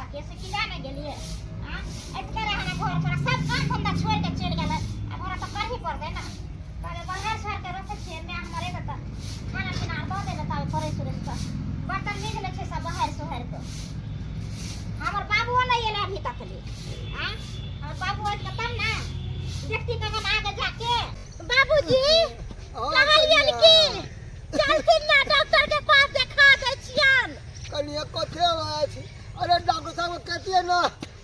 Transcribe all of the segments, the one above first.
बाकी से किला नहि गेलियै आ एतके रहना घर पर सब काम धंधा छोड़ के चलि गेलै। आब हमरा तऽ करही पड़तै ने। तबे बाहर शहर के रखै छियै, माय हमर एतै तऽ खाना पीना आर दऽ देबै, तबे करै सुरेश तऽ बर्तन मिल लै छै सब बाहर सोहर के। हमर बाबुओ नहि एलै अभी तक ले। आ हमर बाबू ऐतै तब ने देखती कखन आगे जाके। बाबूजी कहलियनि कि चलथिन ना डॉक्टर के पास देखा दै छियन। कनिया कथे आवाज छै? अरे डॉक्टर साहब कहतियै ना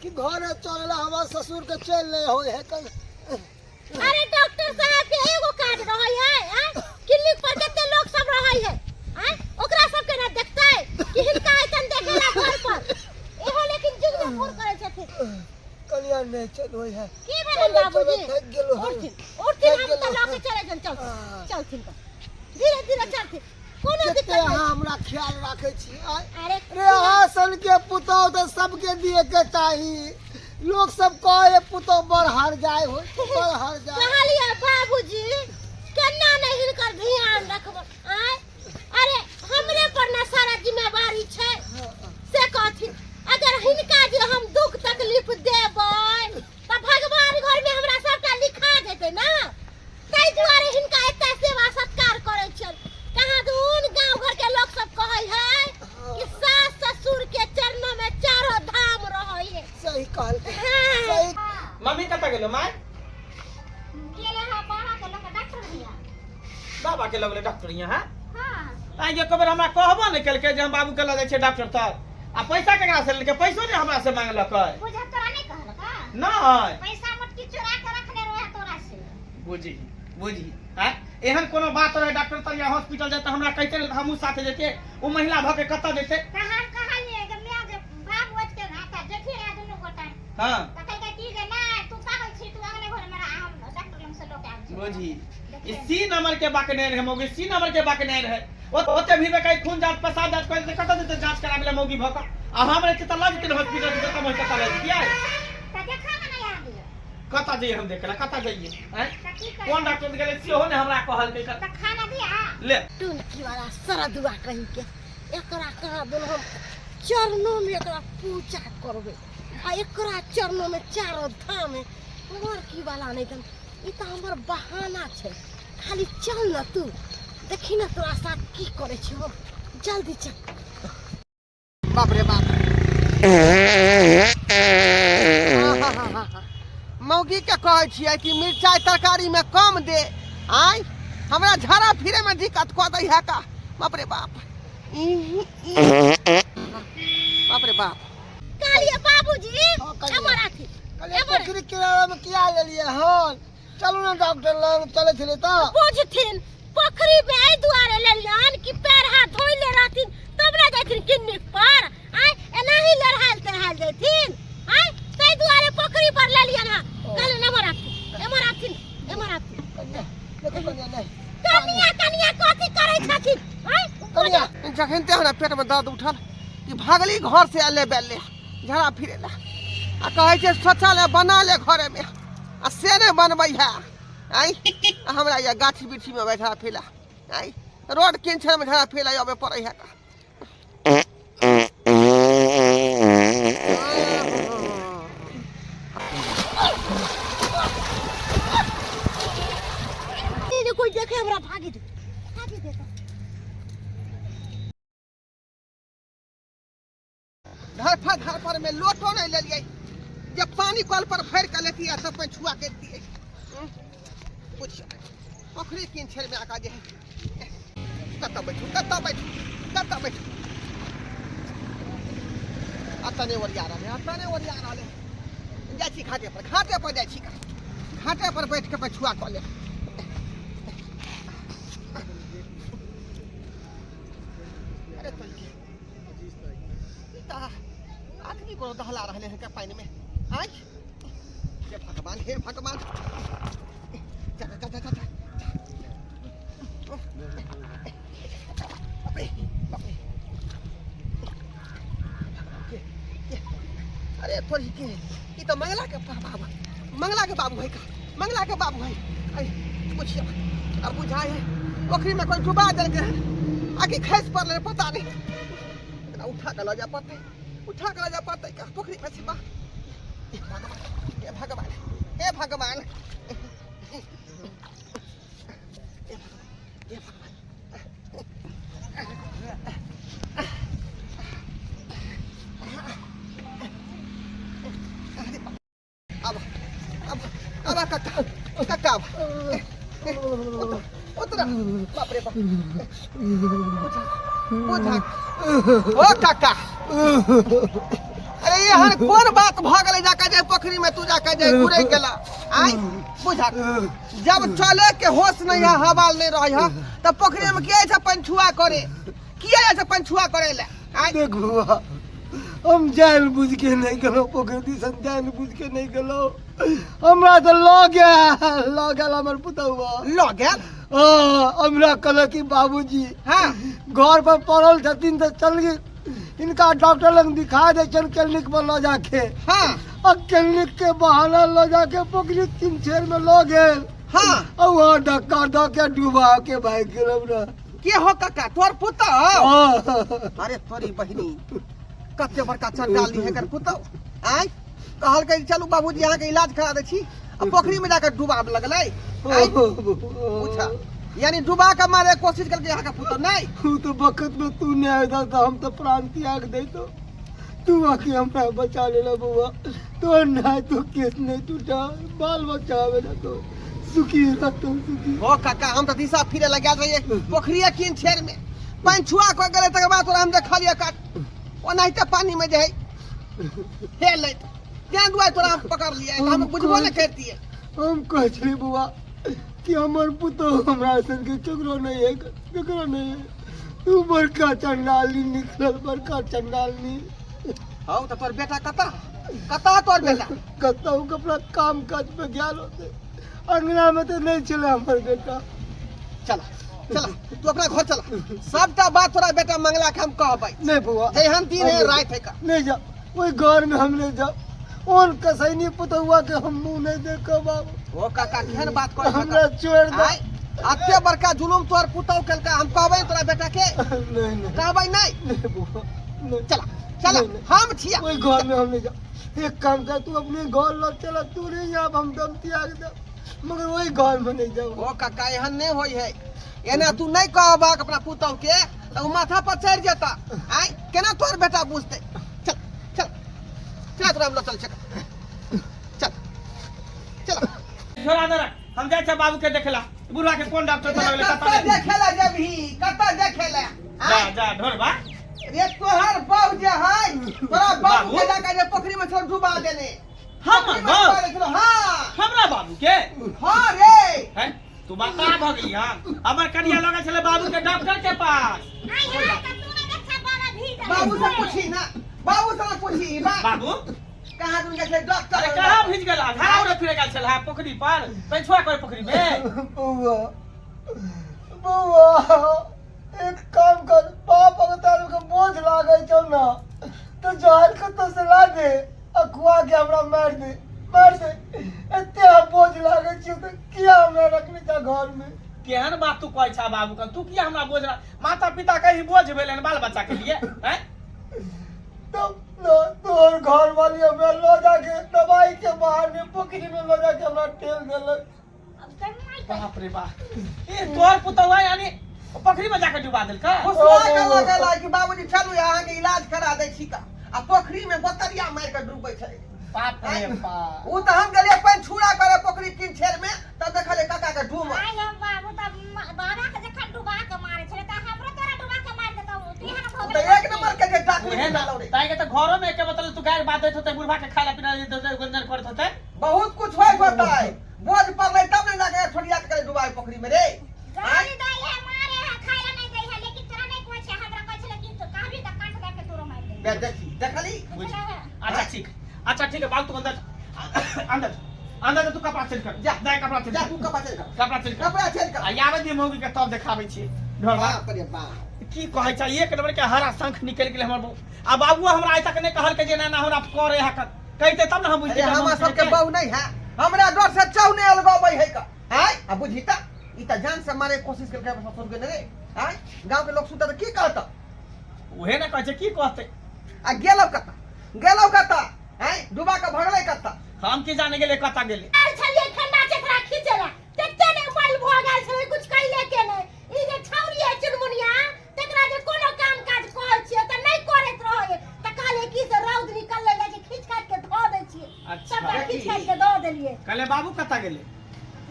कि घरे चलेला, हमार ससुर के चल नहीं होय है कल। अरे डॉक्टर साहब के एगो काज रहै है आ क्लिनिक पर कते लोग सब रहै है आ ओकरा सब के ना देखतै कि हिनका ऐतन देखेला घर पर। एहो लेकिन जुग में फोन करै छथिन। कनिया नहीं चल होय है। की भेलन चलो, बाबूजी? चलो, थक गेलो हम। उठथिन उठथिन, थक हम तऽ गेलो। लऽ के चलै जन। चलथिन हाँ। चलथिन तऽ धीरे धीरे चलथिन, कोनो कते दिक्कत नहीं। अहाँ हमरा ख्याल राखै छी आय। अरे रे अहाँ सन के पुतोह तऽ सबके दिए के चाही। लोग सब कहे पुतोह बड़ हर जाय हो, बड़ हर जाय। कहलियै बाबूजी केना नहि हिनकर ध्यान रखबै आय। अरे हमरे पर ना सारा जिम्मेवारी छै से कहथिन। अगर हिनका जे हम दुख तकलीफ देबै तऽ भगवान घर में हमरा सबटा लिखा जेतै ना, ताहि दुआरे हिनका एते सेवा सत्कार करै छियनि। कहाँ दून गांव घर के लोग सब कहै है कि सास ससुर के चरणों में चारो धाम रहै है। सही कहलकै। हाँ। सही। मम्मी कतऽ गेलो माय? गेलै हँ बाबा के लऽ कऽ डॉक्टर हियाँ। बाबा के लगले डॉक्टर हियाँ? हाँ। हाँ। आइ एक बेर हमरा कहबो नहि केलकै जे हम बाबू के लऽ जाइ छियै डॉक्टर तर। आ पैसा केकरा से लेलकै? पैसो नहि हमरा से मांगलकै। बुझा तोरा नहि कहलक? नहि। पैसा मोटकी चोरा के रखने रहे तोरा से। बुझी बुझी आँय, एहन कोनो बात रहे डॉक्टर तर या हॉस्पिटल जाय तऽ हमरा कहिते ने, हमहूँ साथे जैतियै। ओ महिला भऽ के कतऽ जैते? तऽ हम कहलियै जे माय जे बाबू ओतके घाटा जेथिन रहे दुनू गोटा। हाँ। तऽ कहलकै की जे नहि तू पागल छी, तू अगले घर मे रह, हम डॉक्टर लग से लऽ के आबै छी। बुझी ई सी नंबर के बाकने रहे मौगी, सी नंबर के बाकने रहे। ओते भीड़ में कहीं खून जांच पेशाब जांच करे कतऽ जेतै जांच कराबै लए मौगी भऽ कऽ? आ हम रहती तऽ लऽ जेतै हॉस्पिटल, जतऽ मन ततऽ लऽ जैतियै। तऽ देखा ने नहि आबी। कतऽ जइयै हम देखे लए, कतऽ जइयै आँय? तऽ की कोन करबै? डॉक्टर गेलै सेहो ने हमरा कहलकै। तऽ खाना दिया ले। टुनकी वाला सरदुआ कहीं के एकरा कहाँ बोल हम चरणों में एकरा पूजा करबै आ एकरा चरणों में चारो धाम है। लड़की वाला नहीं तन ई तऽ हमर बहाना छै। खाली चल न तू, देखी न तोरा साथ की करै छी हम, जल्दी चल। बाप रे बाप, मौगी के कहै छियै कि मिरचाइ तरकारी में कम दे, आय हमरा झाड़ा फिरे में दिक्कत कऽ दै है का। बाप रे बाप, बाप रे बाप। कहलियै बाबूजी हाँ, कहलियै। एमहर आथी। कहलियै, एमहर। पोखरि किनारा में किया लेलियै हन? चलू ने डॉक्टर लग चलै छलियै तऽ। बुझथिन पोखरी में एहि दुआरे लेलियन कि पैर हाथ धोइ ले रहथिन तब ने जैथिन क्लिनिक पर। आय एनाही लड़ायल तड़ायल जैथिन आय, ताहि दुआरे पोखरी पर लेलियन हँ। कहलियन एमहर आथिन एमहर आथिन एमहर आथिन। कनिया देखो, कनिया नहीं। कनिया कनिया कथी करै छथिन आय? कनिया जखन ते हमरा पेट में दर्द उठल कि भागली घर से अले बेले झड़ा फिरे ला आ कहै छै शौचालय बना ले घरे में, आ से नहीं बनबै है आइ। हमरा या गाछी बिरछी में बैठा फिला आइ, रोड किंचन में झड़ा फिला अबे पड़ै है का। जे कोई देखे हमरा भागी दे, भागी दे। धरफड़ धरफड़ में लोटो नहीं लेलियै जे पानी कल पर भरि के लेतियै सब पानि छुआ के दियै। बुझियौ पोखरि किन छेड़ में आका जे कतऽ बैठू कतऽ बैठू कतऽ बैठू। अतऽ नहि ओरिया रहलै, अतऽ नहि ओरिया रहलै। जाइ छी घाटे पर, घाटे पर जाइ छी, घाटे पर बैठ के पछुआ कऽ लेब। अरे तो ई तऽ आदमी कोनो दहला रहलै हन पानि में। आँय हे भगवान, हे भगवान, जा जा जा जा जा। बाप रे बाप रे, अरे थोड़ी के ई तऽ मंगला के बाबू, मंगला के बाबू है का, मंगला के बाबू है। अरे पूछिए अब बुझाए है पोखरी में कोई डुबा देलकै हन आ कि खसि पड़लै पता नहीं। एकरा उठा के लऽ जाय पड़तै। उठा के लऽ जाय पड़तै का पोखरी में छै बा। हे भगवान, हे भगवान, हे भगवान, हे भगवान। अब अब अब काका, काका, अब उतरा। बाप रे बाप, बुझा ओ काका। अरे एहन कोन बात भऽ गेलै जाके जे पोखरी में तू जाके जे घुरै गेला? आइ बुझा, जब चले के होश नहीं है, हवाल नहीं रही है, तब पोखरी में किया छै पंछुआ करे? किया छै पंछुआ करे ले? आइ देख बौआ, हम जान बुझ के नहीं गेलहुँ पोखरि दिसन, जान बुझ के नहीं गेलहुँ। हमरा तऽ लऽ गेल, लऽ गेल हमर पुतहुआ। लऽ गेल? हँ, हमरा कहलक कि बाबूजी घर पर पड़ल छथिन, तऽ चल गेल हिनका डॉक्टर लग दिखा दै छनि क्लिनिक पर लऽ जाके। आ क्लिनिक के बहाना लऽ जाके पोखरि तीन छेर में लऽ गेल। आ वहाँ धक्का दऽ के डुबा के भागि गेल हमरा। के हो काका, तोर पुतहु? हँ। अरे तोरी बहिनी, कते बड़का चंडाल है एकर पुतहु। आँय, कहलकै चलू बाबूजी अहाँके इलाज करा दै छी, आ पोखरी में जाकर डुबाब लगलै। आँय, पूछा, यानी डुबा के मारे के कोशिश करके अहाँके पुतहु नहीं? तू तो वक्त में तू नहीं आया था, हम तो प्राण त्याग दे तो तू आके हमरा बचा लेला बउआ। तो ना तो केस नहीं टूटा, बाल बच्चा आवेला तो सुखी रहतो सुखी। हो काका, हम तो दिशा फिरे लग रहिए पोखरिया किन छेर में पानि छुआ कऽ गेलै, तकर बाद तोरा हम देखलियै काट ओनाहिते पानी में जे है हेलैत, तें दुआरे तोरा हम पकड़लियै, तऽ हम बुझबो नहि करितियै। हम कहै छलियै बउआ कि हमर पुतोह हमरा संगे केकरो नहीं है, केकरो नहीं है। तू बड़का चंडालनी निकलल, बड़का चंडालनी। हौ, तऽ तोर बेटा कतऽ, कतऽ तोर बेटा? कतहु अपना काम काज पे गेल होते, अंगना में तो नहीं छलै हमर बेटा। चल चल, तू अपना घर चल, सबटा बात तोरा बेटा मंगला के हम कहबै। नहीं बउआ। जेहन दिन है राति है का। नहीं जा, ओहि घर में हम नहीं जा, ओन कसैनी पुतहुआ के हम मुंह नहीं देखब बाबू। ओ काका, केहन बात करै छह? हमरा छोड़ दे। आइ अते बड़का जुलुम तोहर पुतहु केलका, हम कहबै तोरा बेटा के? नहीं नहीं। कहबै नहीं? नहीं बउआ, नहीं। चला चला। नहीं, नहीं। हम छिया। ओहि घर में हम नहीं जा। एक काम कर, तू अपने घर लग चला, तू नहीं जा, हम दम त्याग दे, मगर वही घर में नहीं जाओ। ओ काका, एहन नहीं होई है, एना तू नहीं कहबाक अपना पुतहु के तऽ ओ माथा पर चढ़ि जेता। आइ केना तोहर बेटा बुझतै? चल चल चल, तोरा हम लऽ चल, चल चल चल। छोड़ा दे, रख, हम जाइ छै बाबू के देखला, बुढ़वा के कोन डॉक्टर पर लगले कतऽ कतऽ। देखे लए जेबही? कतऽ देखे लए? जा जा ढोरबा। रे तोहर बाबू जे है, तोरा बाबू के बाबू? जाके जे पोखरी में छोड़ डुबा देने। हमर पोखरी में बाबू? डुबा देने छलौ, हाँ। हमरा बाबू के? हाँ रे। हैं, तू बता भऽ गेली? हाँ, हमर कनिया लगल छलै बाबू के डॉक्टर के पास। आइ हाय, तऽ तू नहि देखा बाबा भीड़ रहै। बाबू से पूछी ना, बाबू से ना पूछी बा। बाबू कहाँ तुम गेल डॉक्टर? अरे कहाँ भीज गेला? घारा उड़े फिरे गेल छल पोखरी पर, पैछुआ कर पोखरी में। बउआ, बउआ, एक काम कर, बाप अगर तारू के बोझ लागै छौ ना तो जहर कतौ से ला दे आ खुआ के हमरा मार दे, मार दे। एते हम बोझ लागै छियौ तऽ किया हमरा रखने छह घर में? केहन बात तू कहै छा बाबू के? तू किया हमरा बोझ माता पिता कहीं बोझ भेलै हन बाल बच्चा के लिए? हैं, तब न तोहर घर वाली हमरा लऽ जाके दवाई के बहाने पोखरी में लऽ जाके हमरा ठेल देलक। अब केना करी? बाप रे बाप, ए तोहर पुतौआ यानी पोखरी में जाके डुबा देलका? फुसला के लगल है कि बाबूजी चलू अहाँके इलाज करा दै छी का, आ पोखरी में बोतरिया मारि के डूबै छै। बाप रे बाप। उ तऽ हम गेलियै पानि छुरा करे पोखरी किन छेर में, तब देखलियै काका के डूबल। आइ हम बाबू तऽ बाबा के जखन डुबा के मारै छलै तऽ हमरो तोरा डुबा के मारि देतौ। तू एहन भऽ उ गेलै। तऽ एक नंबर के जे डाकू उहे ना निकालो रे। ताई के तऽ घरो में के मतलब तू गायर बात दैत होतै, बुढ़वा के खाए ला पीना दैत होतै, गंजन करैत होतै। बहुत कुछ होइत होतै, बोझ पड़लै तब ने जाके छोटिया के करे डुबाई पोखरी में रे। गाली दै है, मारे है, खाए ला नहीं दै है, लेकिन तोरा नहीं कहै छै। हमरा कहै छलै कि तू कहबी तऽ काट दे के तोरो मारि देबै। बे देखी, देखली। बुझलै है? अच्छा ठीक, अच्छा ठीक है बाबू, तू अंदर अंदर अंदर जा, तू कपड़ा चेंज कर जा। जा, कपड़ा चेंज जा कर। तू कपड़ा चेंज कर। कपड़ा चेंज कर। कपड़ा चेंज कर। आ यार दी मौगी के तब देखाबै छी ढोरबा। बाप रे बाप, की कहै छै, एक नंबर के हरा शंख निकलि गेलै हमर बहू। आ बाबुआ हमरा आइ तक नहि कहलकै जे ना ना हमरा करे है कर, कहिते तब ने हम बुझतियै। अरे हमरा सबके बहु नहीं है, हमरा डर से चौ नहीं अलगबै है का। आय आ बुझी त ई त जान से मारे के कोशिश केलकै हमरा ससुर के ने रे। आय गांव के लोग सुनता त की कहता? उहे ने कहै छै, की कहतै? आ गेलौ कतऽ, गेलौ कतऽ? आँय, डुबा के भगलै कतऽ? हम की जाने गेले कतऽ गेले। आयल छलियै ठंडा चेकरा खींचे ला, तते ने मैल भऽ गेल छलै, कुछ कैले के नहि। ई जे छौरी है चुनमुनिया, तकरा जे कोनो काम काज कहै छियै तऽ नहि करैत रहै, तऽ कहलियै कि से रौद निकललै जाइ छै, खींच खाच के धऽ दै छियै। अच्छा। सबटा खींच खाच के दऽ देलियै। कहले बाबू कतऽ गेले?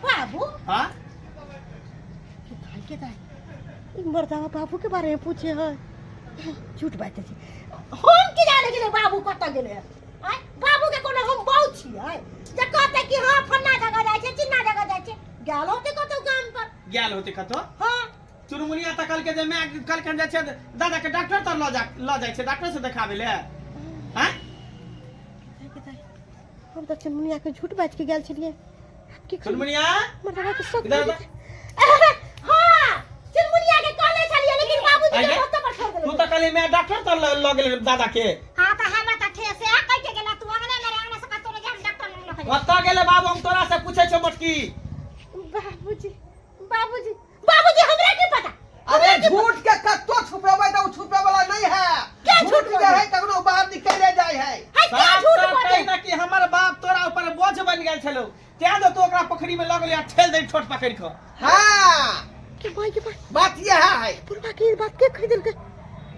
बाबू? हाँ। के दाई, के दाई, ई मर्दावा बाबू के बारे में पूछे है, झूठ बात है। हम की जाने गेलै बाबू कतऽ गेलै? आँय, बाबू के कोनो हम बहु छियै जे कहतै कि हाँ फन्ना जगह जाइ छै, चिन्ना जगह जाइ छै? गेल होतै कतौ गाम पर। गेल होतै कतौ। हाँ। चुनमुनिया तऽ कहलकै जे माय कहलकै जाइ छै दादा के डॉक्टर तर लऽ जा, लऽ जाइ छै डॉक्टर से देखाबै ले। आँय? हम तऽ चुनमुनिया के झूठ बाजि के गेल छलियै। की करियै? चुनमुनिया? मर्दावा के शक इधर भऽ आ। जेतै। हाँ, चुनमुनिया के कहने छलियै, लेकिन बाबूजी के आइये? ओतऽ पर छोड़ तू देलकै। तऽ कहली माय डॉक्टर तर लऽ गेलै दादा के। हाँ, तऽ हमरा तऽ ठेस से कहि के गेला, तू अंगने में रे, अंगने से कतौ नहि जा, हम डॉक्टर लग लऽ के जाय। कतऽ गेलै बाबू? हम तोरा से पूछै छौ मोटकी। बाबूजी, बाबूजी, बाबूजी, हमरा की पता? अरे झूठ के कत्तो छुपेबै तऽ ओ छुपे वाला नहीं है। क्या झूठ झूठ जे बोले? है कखनो बाहर निकले जाय है। है, क्या साफ झूठ साफ बोले? कहि ना कि हमर बाप तोरा ऊपर बोझ बन गेल छलौ, तें जो तू ओकरा पोखरी में लऽ गेली आ ठेल दही ठोट पकड़ि कऽ। हाँ। के भाई, के भाई। बात यह है। बुढ़वा के बात के कहि देलकै?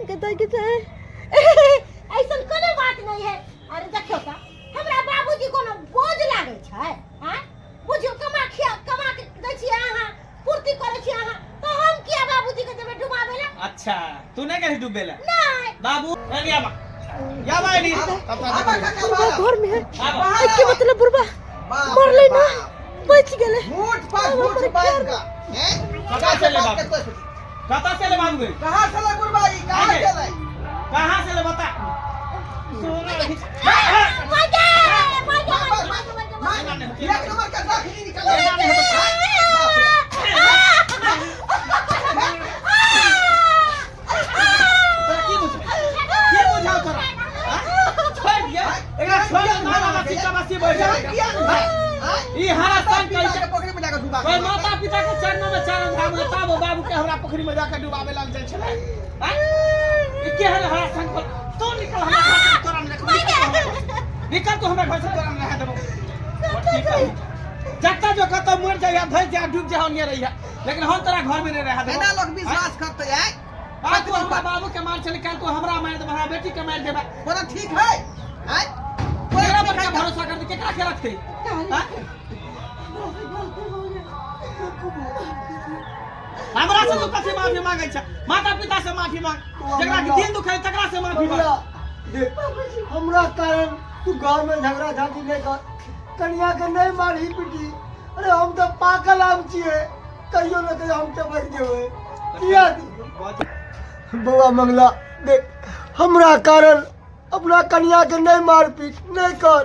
गदाई के जाए। ऐसन कोनो बात नहीं है। अरे देखियो तऽ हमरा बाबूजी कोनो बोझ लागै छै? आँय, बुझियौ कमा खिया कमा के दै छियै अहाँ, पूर्ति करै छियै अहाँ, तऽ हम किया बाबूजी के देबै डुबाबै ला? अच्छा, तू नहि गेलही डुबे ला? नहि। बाबू, एनी आबा। आबा एनी। आबा काका, बुढ़वा बाहर। घर में है। आबा। बाहर के आबा। मतलब बुढ़वा बाप मरलै रे ना, बाप। बच गेलै। झूठ पर झूठ बाज का। हैं? कतऽ से ले बात बाबू? के कोई सोची। कतऽ से ले बाबू गे? कहाँ से ले बुढ़वा ई? कहाँ आगे। से ले? कहाँ से ले बता? मर गे, मर गे, मर गे, मर गे, मर गे। एक नंबर के दाखिली निकल। तोरा की बुझाउ? की बुझाउ तोरा? हाँ? छोड़ि दियै? एकरा छोड़ि दे, ना बासी चबासी बढ़ि जेतै। ई हरा संग कहि के पोखरी में जाकर डुबा कोई माता पिता के चरणों में चारों धाम में तब बाबू के हमरा पोखरी में जाकर डुबावे लग जाइ छलै। आँय? ई केहन हरा संग पर तू निकल हमरा घर से, तोरा हम देखबो। निकल तू हमरा घर से, तोरा हम रह देबो। जत्ता जो कतौ मर जाइया, धरि जा, डूब जा, ओनिये रहिया, लेकिन हम तोरा घर में नहीं रह देबो। एना लोग विश्वास करते है? आ तू हमरा बाबू के मार छलै, काल तू हमरा मारि देबे, हमरा बेटी के मारि देबे। बोला ठीक है? आँय? बोला केकरा ठीक पर है क्या भरोसा करते, केकरा के रखते? हाँ? हमरा से तू कथी माफी मांगे छै? माता पिता से माफी मांग, जकरा के दिल दुखै तकरा से माफी मांग। हमरा देख, हमरा कारण तू घर में झगड़ा झांटी नहीं कर, कनिया के नहीं मारही पीटी। अरे हम तो पाकल आम छियै, कहियो न कहियो हम चबक जेबै। किया बौआ मंगला, देख हमरा कारण अपना कनिया के नहीं मार पीट नहीं कर।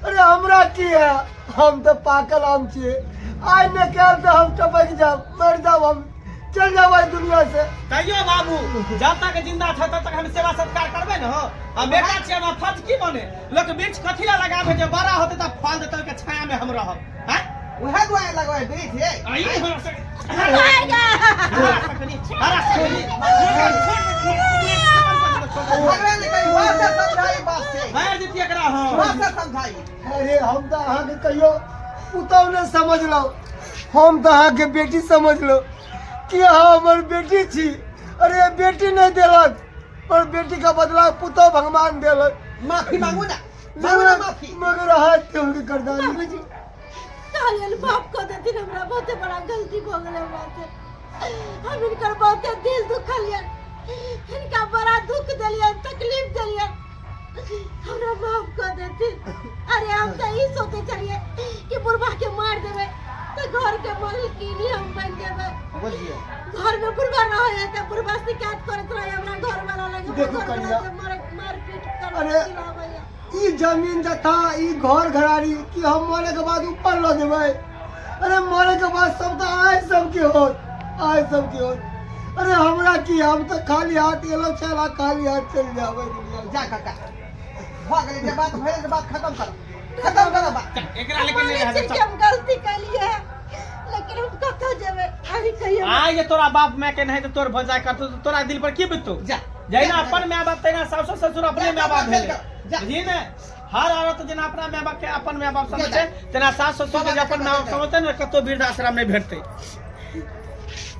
अरे हमरा की है, हम तो पाकल आम छियै, आइ ने काल्हि तऽ हम टपकि जाब, मरि जाब, हम चल जाब एहि दुनिया से। तैयो बाबू जब तक जिंदा छ तब तक हम सेवा सत्कार करबै न हो। आ बेटा छियै, हमरा फर्ज की बने? लोक वृक्ष कथी ला लगाबै? जे बड़ा होतै तऽ फल देतै, ओहिके छाया में हम रहब। हैं? उएह दुआरे लगबै वृक्ष ये। आ ई हमरा सके हमरा सकनी, हमरा सकनी। झगड़ा नहीं करी, बात से समझाई, बात से। मारि देती एकरा हम। बात से समझाई। अरे हम तऽ अहाँके कहियो पुतहु नहि समझलहुँ, हम तऽ अहाँके बेटी समझलहुँ कि अहाँ हमर बेटी छी। अरे बेटी नहि देलक, पर बेटीके बदला पुतहु भगवान देलक। माफी मांगू ना, मांगू ना माफी। मगर अहाँ क्यों कर दानी? बाबूजी कहलियनि माफ कऽ देथिन, हमरा बहुते बड़ा गलती भऽ गेलै हमरा से। हम हिनकर बहुते दिल दुखलियनि, हिनका बड़ा दुख देलियनि, तकलीफ देलियनि, हमरा माफ कऽ देथिन। अरे हम तऽ ई सोचै छलियै कि बुढ़बा के मारि देबै तऽ घर के मालकिनी हम बनि जेबै। बुझियौ घर में बुढ़बा रहै तऽ बुढ़बा शिकायत करैत रहै हमरा घर वाला लग, देखू घर वाला कनिया। से मारपीट कर अरे। खिलाबैया। ई जमीन जथा, ई घर घरारी कि हम मरे के बाद ऊपर लऽ जेबै? अरे मरे के बाद सब तऽ आय सबके होत, आय सबके होत। अरे हमरा की, हम तऽ खाली हाथ एलो छला, खाली हाथ चलि जाबै दुनिया से। जा काका, भऽ गेलै जे बात भेलै से बात खत्म कर, खत्म कर बात। चल, एकरा लेके मानै नहि रहै छियै कि चल। हम गलती केलियै, लेकिन हम कतऽ जेबै अहीं कहियौ। आइ जे तोरा बाप माय के नहीं तो तोर भजाय करतो तो तोरा दिल पर की बीततो? जा। जहिना अपन माय बाप तहिना सासो ससुर अपने माय बाप भेलै। बुझलियै ने, हर औरत जेना अपना माय बाप के अपन माय बाप समझै छै, तेना सास ससुर के जे अपन माय बाप समझतै ने, कतौ वृद्धाश्रम नहि भेटतै।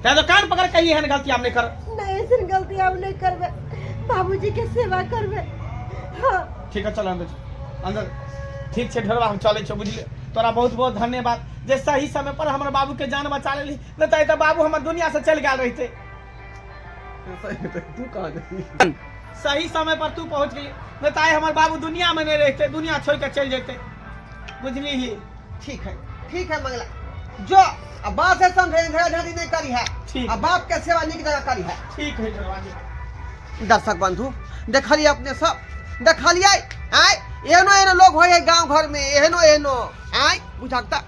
तैं तो कान पकड़ कही एहन गलती आब नहि कर। नहि, ऐसन गलती आब नहि करबै, बाबूजी के सेवा करबै। हाँ। ठीक है, चल अंदर अंदर। ठीक छै ढोरबा, हम चलै छियौ, बुझलियै? तोरा बहुत बहुत धन्यवाद जे सही समय पर हमर बाबू के जान बचा लेली, नहि तऽ तऽ बाबू हमर दुनिया से चलि गेल रहिते। तू कहाँ गेली? सही समय पर तू पहुँच गेली, नहि तऽ आइ हमर बाबू दुनिया में नहीं रहते, दुनिया छोड़ के चलि जेते, बुझली ही? ठीक है, ठीक है मंगला, जो आ बाप से समझे, झगड़ा झांटी नहीं करी है। ठीक। आ बाप के सेवा नीक जगह करी है। ठीक है ढोरबा जी। दर्शक बंधु, देखलिए अपने सब, देखलिए आय एहनो एहनो लोग होय है गांव घर में, एहनो एहनो आय बुझकता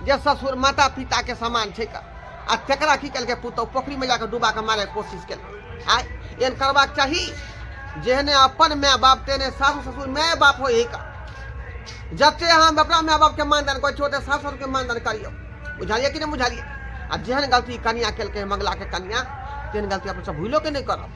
जे ससुर माता पिता के समान छै का, आ तेकरा की केलकै पुतहु पोखरी में जाके डुबा के मारे के कोशिश केलकै। आय एहन करबाक चाही, जेहने अपन माय बाप तेहने सासु ससुर माय बाप होय है का। जते हम अपना माय बाप के मानदान करै छी ओते सासु ससुर के मानदान करियौ, बुझलियै कि नहि बुझलियै? आ जेहन गलती कनिया केलकै मंगला के कनिया, तेहन गलती अपने सब भूलो के नहि करब।